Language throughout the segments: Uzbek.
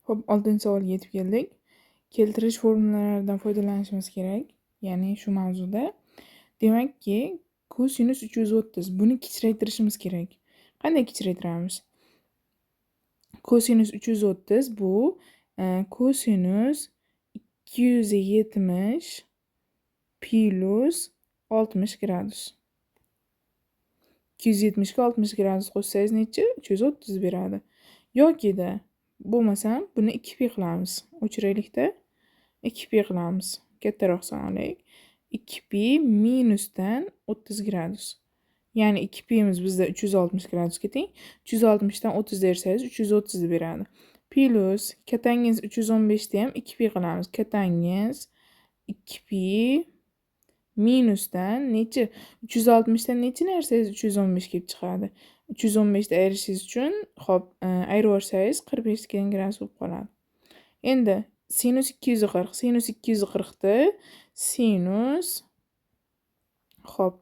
Xo'p, 6-savolga yetib keldik. Keltirish formulalaridan foydalanishimiz kerak, ya'ni shu mavzuda. Demakki, kosinus 330 buni kichraytirishimiz kerak. Qanday kichraytiramiz? Kosinus 330 bu kosinus 270 plus 60 gradus. 270 ga 60 gradus qo'shsangiz necha? 330 beradi. Yokida bo'lmasam buni 2 pi qilamiz. O'chiraylikda 2 pi qilamiz. Kattaroq son olaylik. 2 pi minusdan 30 gradus. Ya'ni 2 pimiz bizda 360 gradusga teng. 360 dan 30 dersangiz 330 beradi. Plus katangiz 315 da ham 2 pi qilamiz. Katangiz 2 pi minusdan necha? 360 dan necha narsangiz 315 kelib chiqadi? 315 da ayirishingiz uchun, xo'p, ayirib yuborsangiz 45 gradus bo'lib qoladi. Endi sinus 240, sinus 240 da sinus xo'p,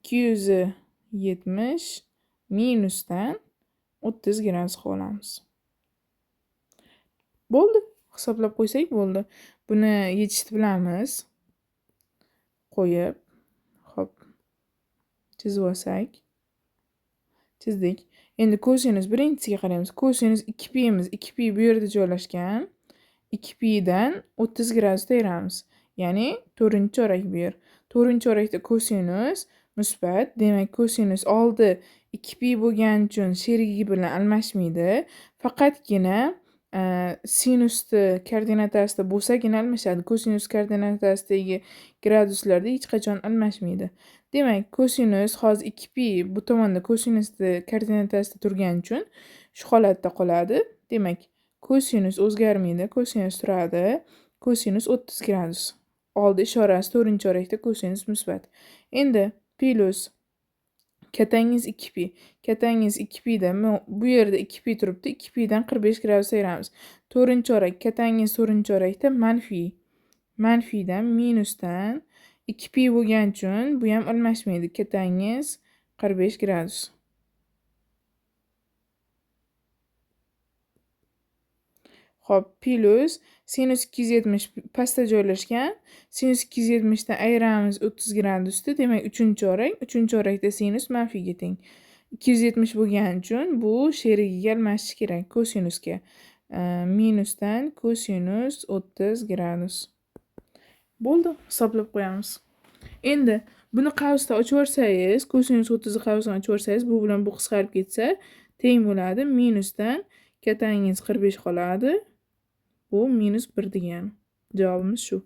270 minusdan 30 gradus qilib olamiz. Bo'ldi, hisoblab qo'ysak bo'ldi. Buni yechishni bilamiz. Qo'yib, xo'p, chizib olsak. Chizdik. Endi kosinus birinchisiga qaraymiz. Kosinus 2 pimiz, 2 pi bu yerda joylashgan. 2 pidan 30 gradusda ayiramiz. Ya'ni 4-chorak bu yer. 4-chorakda kosinus musbat, demak kosinus oldi 2 pi bo'lgani uchun sherigi bilan almashmaydi. Faqatgina sinusni koordinatasida bo'lsagina almashadi. Kosinus koordinatasidagi graduslarda hech qachon almashmaydi. Demak, kosinus hozir 2 pi bu tomonda kosinusni koordinatasida turgani uchun shu holatda qoladi. Demak, kosinus o'zgarmaydi, kosinus turadi. Kosinus 30 gradus. Oldi ishorasi 4-chorakda kosinus musbat. Endi plus katangiz 2 pi. Katangiz 2 pi da bu yerda 2 pi turibdi. 2 pi dan 45 gradus ayiramiz. 4-chorak katangiz 4-chorakda manfiy. Manfiydan minusdan 2 pi bo'lgani uchun bu ham almashmaydi. Katangiz 45 gradus. Xo'p, plus sinus 270 pastda joylashgan. Sinus 270 dan ayiramiz 30 gradusni. Demak, 3-chorak, 3-chorakda sinus manfiyga teng. 270 bo'lgani uchun bu sherigiga almashish kerak kosinusga. Minusdan kosinus 30 gradus. Bo'ldi, hisoblab qo'yamiz. Endi buni qavsda ochib yuborsangiz, kosinus 30 ni qavsdan ochib yuborsangiz, bu bilan bu qisqarib ketsa, teng bo'ladi. Minusdan katangiz 45 qoladi. Bu minus 1 degani. Javobimiz shu.